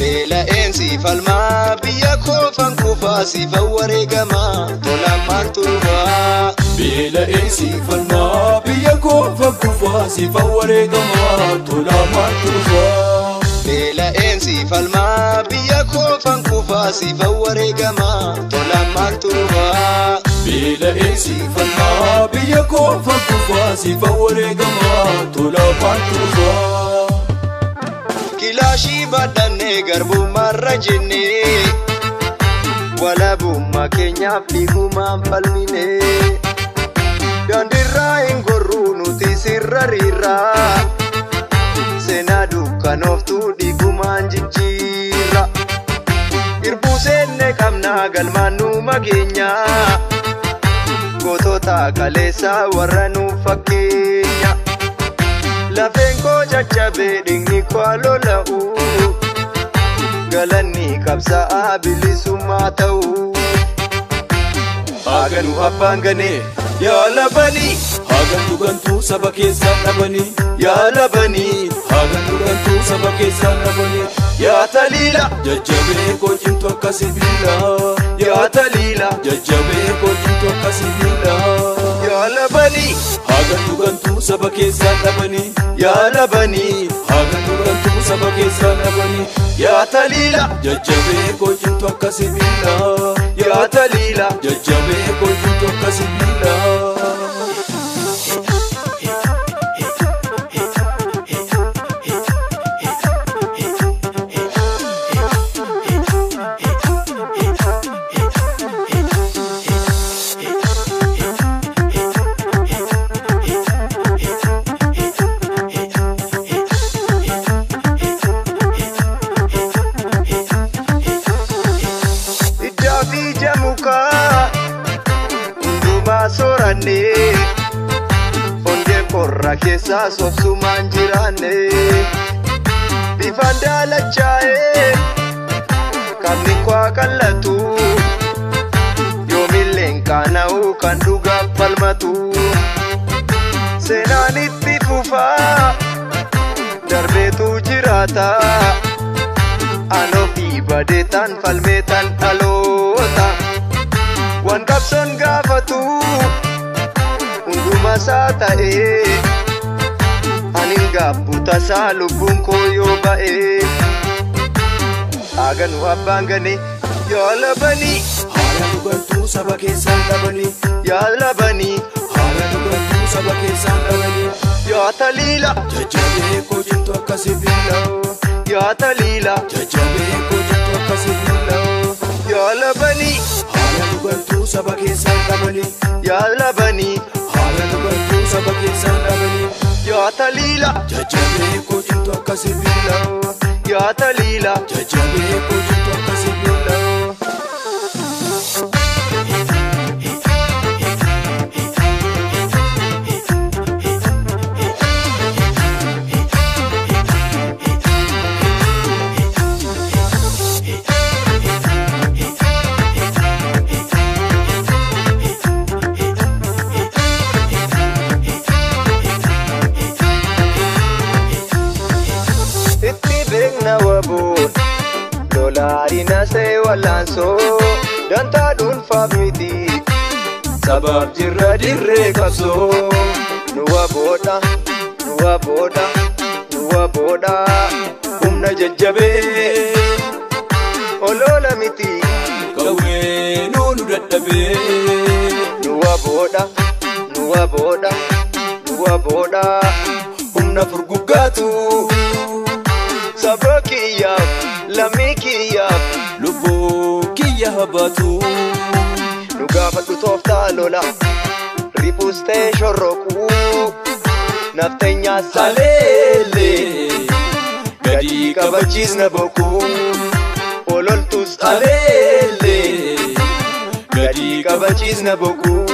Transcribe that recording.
Beela'een si falmaa biyya koofan kufaa si wareegamaa tola maaltu dhufaa. Beela'een si falmaa biyya koofan kufaa si wareegamaa tola maaltu dhufaa. Beela'een si falmaa biyya koofan kufaa si wareegamaa tola maaltu dhufaa. Beela'een si falmaa biyya koofan kufaa si wareegamaa tola maaltu dhufaa. Kilaashii baadhannee garbummaarra jennee walabummaa keenyaaf dhiigumaan falmine daandiirraa hin gorruu nuti sirra riirraa seenaa dukkanooftuu dhiigumaan jijjiirra irbuu seenne qabnaa galmaan nu mageenyaa gootota kaleessaa warra nu fakkeenya. Lafeen koo caccabee dhiigni koo lola'u galanni qabsaa'aa bilisummaa ta'u. Haaganuu abbaan ganee yaa labanii. Haagantuu gantuu saba keessaa dhabanii yaa labanii. Haagantuu gantuu saba keessaa dhabanii yaa taliila. Jajjabee koo cimtu akka sibiila yaa taliila. Jajjabee koo cimtu akka sibiila yaa labanii. Haagantuu gantuu saba keessaa dhabanii yaa labanii. Haagantuu gantuu saba keessaa dhabanii yaa taliila. Jajjabee koo cimtu akka sibiila yaa taliila. Jajjabee koo cimtu akka sibiila. Ongee qorra keessaa soofsumaan jiraanne bifaan daalachaa'ee qabni koo qallatu yoomilleen qaana'u kan dhugaaf falmatu seenaan itti fufaa darbeetu jiraata anoo fi badeetaan falmeetaan dhaloota waan qabsoon gaafatu. Hunduma isaa ta'ee ani gaabbu tasaa lubbuun koo yoo ba'ee haaganuu abbaan ganee yaa labanii. Haala dhugantuu saba keessaa dhabanii yaa labanii. Haala dhugantuu saba keessaa dhabanii yaa taliila. Jajjabee koo cimtu akka sibiila yaa taliila. Jajjabee koo cimtu akka sibiila yaa labanii. Haala dhugantuu saba keessaa dhabanii yaa labanii. Haala dhugantuu saba keessaa dhabanii yaa taliila. Jajjabee koo cimtu akka sibiila yaa taliila. Jajjabee koo cimtu akka sibiila. Lolaadina see wallaansoo dantaa dhuunfaaf miti sabaaf jirra dirree qabsoo nu waboodha nu waboodha nu waboodha humna jajjabee oloola miti qawwee nu dadhabee nu waboodha nu waboodha nu waboodha humna furguggaatu saba kiyyaaf lammii kiyyaaf lubbuu kiyya habatu. Nu gaafadhu tooftaa lola riphus ta'e shorroquu nafteenyaa saleellee gadi kabachiisna bokkuu ololtus aleellee gadi kabachiisna bokkuu.